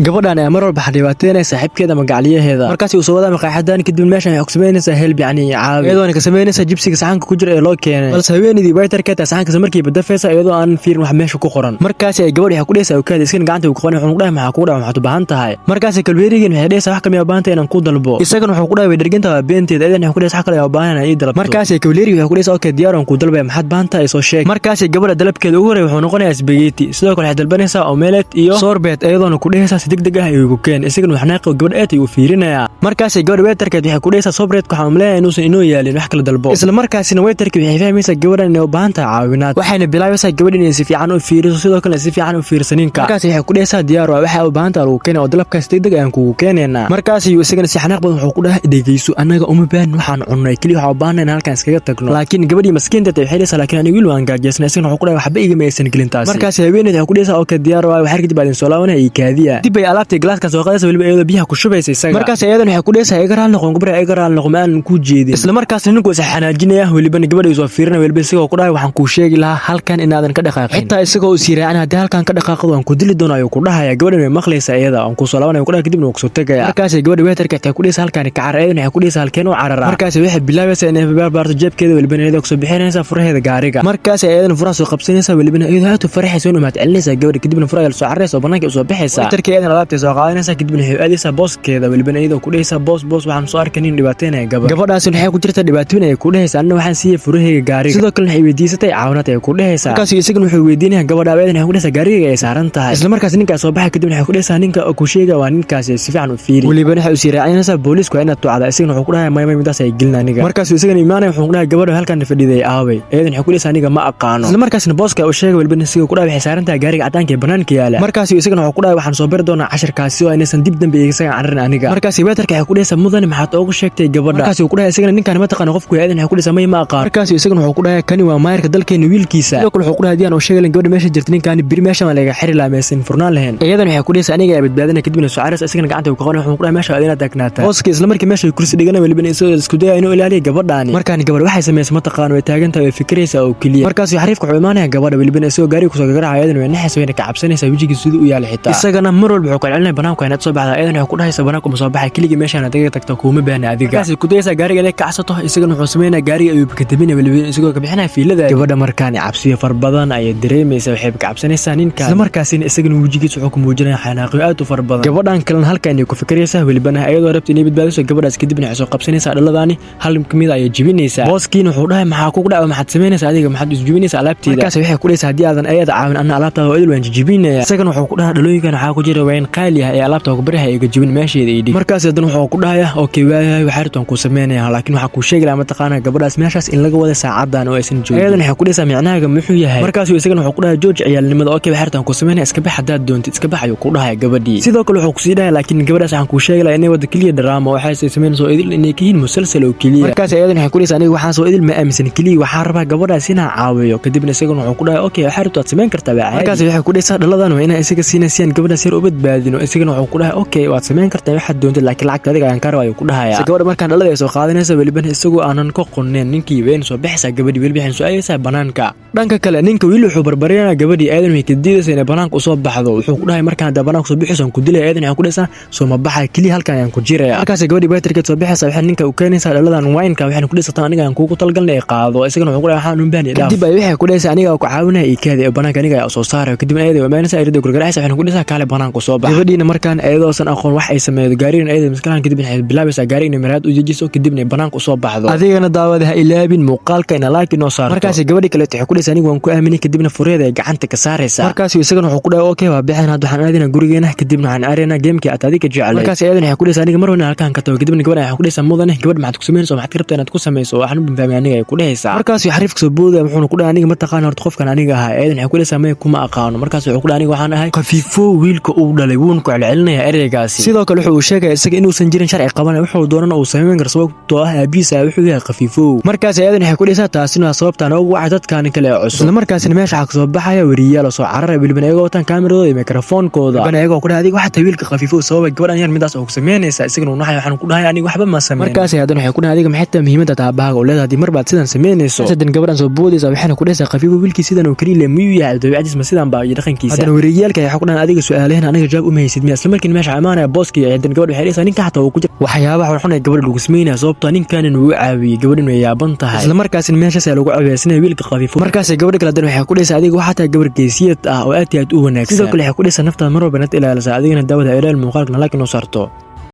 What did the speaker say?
Gabadhan ayaa mar walba xadhibaateynaya saaxiibkeeda magacliyaheeda. Markaas uu soo wadaa maqaaxidan, kadib meeshan waxay ku samaynaysaa help, yacni caawi, iyadoona ka samaynaysa jibsiga saxanka ku jira ee loo keenay. Balse haweeneydii waiterka taa saxankaas markiiba dafaysa, iyadoo aan fiirin wax meesha ku qoran. Markaas ay gabadhi waxay ku dhehaysaa okaada, iskana gacanta uu ku qoran. Wuxuu ku dhahay, "Maxaa kugu dhaca? Maxaad u baahan tahay?" Markaas kalweerigin waxay dhehaysaa, "Wax kale miyaa baahan tahay inaan ku dalbo?" Isagana wuxuu ku dhahay, "Way dherganta, waa beenteed." Ayadan waxay ku dhehaysaa, "Wax kale ayaa u baahan inaan ii dalabto." Markaas kalweerigi waxay ku dhehaysaa, "Okay, diyaar aan ku dalbaya, maxaad baahan tahay? Soo sheeg." Markaas gabadha dalabkeeda ugu horreeya wuxuu noqonayaa spaghetti. Sidoo kale waxay dalbanaysaa omelette iyo sorbet, iyadoona ku dhehaysaa, "Si degdeg ah igu keen." Isagana waxnaaqo gabadha aad ayuu fiirinayaa. Markaas gabadha waiterkeed waxay ku dhehaysaa, "Sorbet waxaan umaleeyaa inuusan inoo yaalin, wax kala dalbo." Isla markaasina waiterkii waxay fahmaysaa gabadhan inay u baahan tahay caawinaad, waxayna bilaabaysaa gabadha inay si fiican u fiiriso, sidoo kale si fiican u fiirsaninka. Markaas waxay ku dhehaysaa, "Diyaar waa, waxa u baahan tahay lagu keenay oo dalabkaas degdeg ayaan kugu keenaynaa." Markaas ayuu isagana si xanaaq badan wuxuu ku dhahay, "Dhegeyso, annaga uma baahin waxaan cunnay, keliya waxaa u baahanay in halkan iskaga tagno." Laakiin gabadhii maskiinta waxay dhehaysaa, "Laakiin aniga wiil waan gaajeysnay." Isagana wuxuu ku dhahay, "Waxba igama aysan gelin taasi." Markaas haweeneyda waxay ku dhehaysaa, "Okay, diyaar waa, waxyar kadib baa idin soo laabanaya iyo kaadiya." Dib ay alaabtii galaaskan soo qaadaysa, weliba iyadoo biyaha ku shubaysa isaga. Markaas iyadan waxay ku dhehaysaa, "Iga raali noqon, gabadha, iga raali noqon, ma aanan kuu jeedin." Isla markaasna ninku is xanaajinaya, welibana gabadha soo fiirinaya, weliba isagoo ku dhahay, "Waxaan kuu sheegi lahaa halkan inaadan ka dhaqaaqin, xitaa isagoo uu sii raacin. Haddii halkan ka dhaqaaqdo, waan ku dili doona," ayuu ku dhahaya. Gabadhan way maqlaysaa iyada. "Waan kuu soo laabanaya," ku dhahay, kadibna wuu kusoo tegaya. Markaas gabadha waiterka waxay ku dhehaysaa, "Halkan ka carar." Iyadan waxay ku dhehaysaa, "Halkeen u carara?" Markaas waxay bilaabaysaa inay baarbaarto jeebkeeda, welibana iyadoo kusoo bixinaysa furaheeda gaariga. Markaas iyadan furaha soo qabsanaysa, welibana iyadoo aad u farxaysa, inuu mahad celinaysa gabadha. Kadibna furaha soo cararaysa oo banaanka usoo baxaysa. Waiterka iyadan alaabtay soo qaadanaysa, kadibna waxay aadaysaa booskeeda, welibana iyadoo ku dhehaysa, "Boss, boss, waxaan soo arkay nin dhibaateynaya gabadh. Gabadhaasi waxay ku jirta dhibaatooyin," ay ku dhehaysa. "Anna waxaan siiyey furaheyga gaariga, sidoo kalena waxay weydiisatay caawinaad," ay ku dhehaysaa. Markaas isagana wuxuu weydiinaya gabadha, ayadan waxay ku dhehaysaa gaarigayga ay saaran tahay. Isla markaas ninkaas soo baxay, kadibna waxay ku dhehaysaa, "Ninka ku sheega waa ninkaasi, si fiican u fiiri." Welibana waxay usii raacinaysaa, "Booliisku waa inaad tucda." Isagana wuxuu ku dhahay, "May, may, midaas ay gelin aniga." Markaasuu isagana imaanaya, wuxuu ku dhahay, "Gabadha halkan fadhiday aaway?" Ayadan waxay ku dhehaysaa, "Aniga ma aqaano." Isla markaasna booska uu sheegay, welibana isagoo ku dhahay, "Waxay saaran tahay gaariga cadaanka ee banaanka yaala." Markaasuu isagana wuxuu ku dhahay, "Waxaan soo bari doonaa casharkaasi oo inaysan dib dambe isaga cararin aniga." Markaas waiterka waxay ku dhehaysaa, "Mudane, maxaad oogu sheegtay gabadha?" Markaasuu ku dhahay isagana, "Ninkaan ma taqaano qofku?" Ayadan waxay ku dhehaysaa, "May, ma aqaano." Markaasuu isagana wuxuu ku dhahay, "Kani waa maayarka dalkeena wiilkiisa." Sidoo kale wuxuu ku dhahay, "Haddii aan u sheegay gabadha meesha jirta, ninkaani biri meesha ma laga xiri lahaa, maysan furnaan lahayn." Iyadan waxay ku dhehaysaa, "Aniga ayaa badbaadina." Kadibna soo caraysa, isagana gacanta uu ka qabanaya, wuxuu ku dhahay, "Meesha waa inaad taagnaataa." Booska isla markii meesha kursi dhigana, welibana isagoo isku dayaya inuu ilaaliyo gabadhaani. Markaan gabadh waxay samaysa ma taqaano, way taagan tahay, way fikiraysaa oo keliya. Markaasuu xariifka wuxuu imaanaya gabadha, welibana isagoo gaariga kusoo gagaracaya. Iyadan way naxaysa, wayna ka cabsanaysaa wejigiisa siduu u yaala xitaa. Isagana mar walba wuxuu ku celcelinaya, "Banaanku inaad soo baxda." Iyadan waxay ku dhahaysaa, "Banaanku ma soo baxay, keligii meeshaan adiga tagta, kuuma baahna adiga." Markaasay ku dayaysaa gaariga inay kacsato. Isagana wuxuu sameynaya, gaariga ayuu kadabinaya, weliba isagoo ka bixinaya fiilada. Gabadha markaan cabsiyo far badan ayay dareemaysaa, waxay ka cabsanaysaa ninkan. Isla markaasina isagana wejigiisa wuxuu ku muujinaya xanaaqyo aad u far badan. Gabadhan kalena halkan ay ku fikiraysaa, welibana iyadoo rabta inay badbaadiso gabadhaas. Kadibna waxay soo qabsanaysaa dhaladaani, hal kamid ayay jibinaysaa. Booskiina wuxuu dhahay, "Maxaa kugu dhaca? Maxaad samaynaysaa adiga? Maxaad isjibinaysaa alaabteeda?" Markaas waxay ku dhahaysaa, "Haddii aadan ayada caawin, anna alaabtaada oo idil waan jijibinaya." Isagana wuxuu ku dhahay, "Dhalooyinkan waxaa ku jira wayn qaali ah ee alaabta ku baraha, iga jibin, meesheeda ii dhig." Markaas haddana wuxuu ku dhahaya, "Okay, waayahay, waxaa rabtaan kuu sameynaya, laakiin waxaa kuu sheegi lahaa, mataqaanaa, gabadhaas meeshaas in laga wada saacadan oo aysan joogin." Ayadan waxay ku dhahaysaa, "Micnahaaga muxuu yahay?" Markaasuu isagana wuxuu ku dhahay, "Jooji ciyaalnimada. Okay, waxaa rabtaan kuu sameynaya, iska bax haddaad doontid, iska bax," ayuu ku dhahaya gabadhii. Sidoo kale wuxuu kusii dhahay, "Laakiin gabadhaas waxaan kuu sheegi lahaa inay wada keliya drama, waxay samaynayso idil inay ka yihiin musalsal oo keliya." Markaas ayadan waxay ku dhahaysaa, "Aniga waxaan soo idil ma aaminsan, keliya waxaan rabaa gabadhaas inaan caawiyo." Kadibna isagana wuxuu ku dhahay, "Okay, waxaa rabto waad samayn kartaa, waa caadi." Markaas waxay ku dhahaysaa, "Dhaladan waa inaan isaga siina si aan gabadhaas yar u badbaadino." Isagana wuxuu ku dhahay, "Okay, waad samayn kartaa waxaad doontid, laakiin lacagta adiga ayaan ka rabaa," ayuu ku dhahaya. Gabadha markaan dhalada ay soo qaadanaysa, welibana isagoo aanan ka qonneen ninkii, wayna soo baxaysaa gabadhii, weliba waxay soo aadaysaa banaanka. Dhanka kale ninka wiil wuxuu barbarinaya gabadhii. Aadan way ka diidaysa inay banaanka usoo baxdo. Wuxuu ku dhahay, "Markaan haddaa banaanka soo bixayso, aan ku dilaya." Aadan waxay ku dhahaysaa, "Soo ma baxay, keliya halkan ayaan ku jiraya." Markaas gabadhii waiterkeed soo baxaysa, waxay ninka u keenaysaa dhaladan wineka, waxayna ku dhahaysaa, "Aniga aan kuugu talgalnay ay qaado." Isagana wuxuu ku dhahay, "Waxaan u baahnay dhaaf." Kadib ay waxay ku dhahaysaa, "Aniga ku caawinaya, ii kaadi, banaanka aniga ayaa soo saarayo." Kadibna ayada way imaanaysaa, ayada gurgaraacaysa, waxayna ku dhahaysaa, "Kaale, banaanka soo bax." Gabadhiina markaan ayadoosan aqoon wax ay sameeyo, gaarigan ayada maskaxan, kadib waxay bilaabaysaa gaariga inay maraad u dejiso, kadibna ay banaanka usoo baxdo. Adigana daawada ha ilaabin muuqaalka ina like inoo saarto. Markaas gabadhii kaleeto waxay ku dhahaysaa, "Aniga waan ku aaminay." Kadibna fureeda ay gacanta ka saaraysaa. Markaas isagana wuxuu ku dhahay, "Okay, waa bixin, hadda waxaan aadinaa gurigeena, kadibna waxaan aaraynaa gamekii aad adiga jeclay." Markaas ayadan waxay ku dhahaysaa, "Aniga mar walba halkaan ka tago." Kadibna gabadha waxay ku dhahaysaa, "Mudane, gabadh maxaad ku samaynaysaa? Maxaad ka rabtaa inaad ku samayso? Waxaan u fahmay aniga," ay ku dhahaysaa. Markaas xariifka soo boodaya, wuxuuna ku dhahay, "Aniga ma taqaan horta qofkan aniga ahaa?" Ayadan waxay ku dhahaysaa, "Maya, kuma aqaano." Markaas wuxuu ku dhahay, "Aniga waxaan ahay Khafiifo wiilka uu dhalay." Wuuna ku celcelinaya ereygaasi. Sidoo kale wuxuu sheegaya isaga inuusan jirin sharci qabanay, wuxuu doonana uu samayn karo, sababtoo ah aabihiisa wuxuu yahay Khafiifow. Markaas ayadan waxay ku dhahaysaa, "Taasina waa sababtaan ugu wacay dadkan kale ee cusub." Isla markaasina meesha waxaa kasoo baxaya weriyaal oo soo cararaya, weliba iyagoo wataan kaamiradooda iyo mikrofonkooda, weliba iyagoo ku dhahay, "Adiga waxaa tahay wiilka Khafiifo, sababay gabadhan yar midaas oo ku samaynaysa." Isagana uu naxay, waxaan ku dhahay, "Aniga waxba ma samayn." Markaas haddana waxay ku dhahay, "Adiga maxay tahay muhiimadda taabahaaga oo leedahay haddii mar baad sidan samaynayso?" Haddana gabadhan soo boodaysa, waxayna ku dhahaysaa, "Khafiifo wiilkii sidan oo keliya miyuu yahay? Dabeecadiis ma sidan baa iyo dhaqankiisa?" Haddana wariyaalka waxay ku dhahan, "Adiga su'aalahan aniga Adiga jawaab uma haysid miya? Isla markiina meesha imaanaya booskii. Haddana gabadha waxay dhahaysaa ninka xataa uu ku jira waxyaabaha xunxun ee gabadha lagu sameynaya, sababtoo ninkanin wuu caawiyey. Gabadhan way yaaban tahay. Isla markaasina meeshaas ayaa lagu caawiyay wiilka khafiifo. Markaasay gabadha kale haddana waxay ku dhahaysaa, adiga waxaa tahay gabar geesiyad ah oo aad iyo aad u wanaagsan. Sidoo kale waxay ku dhahaysaa, naftaada mar walba nad ilaalisa. Adigana daawada ilaal, muuqaalkana like inoo saarto.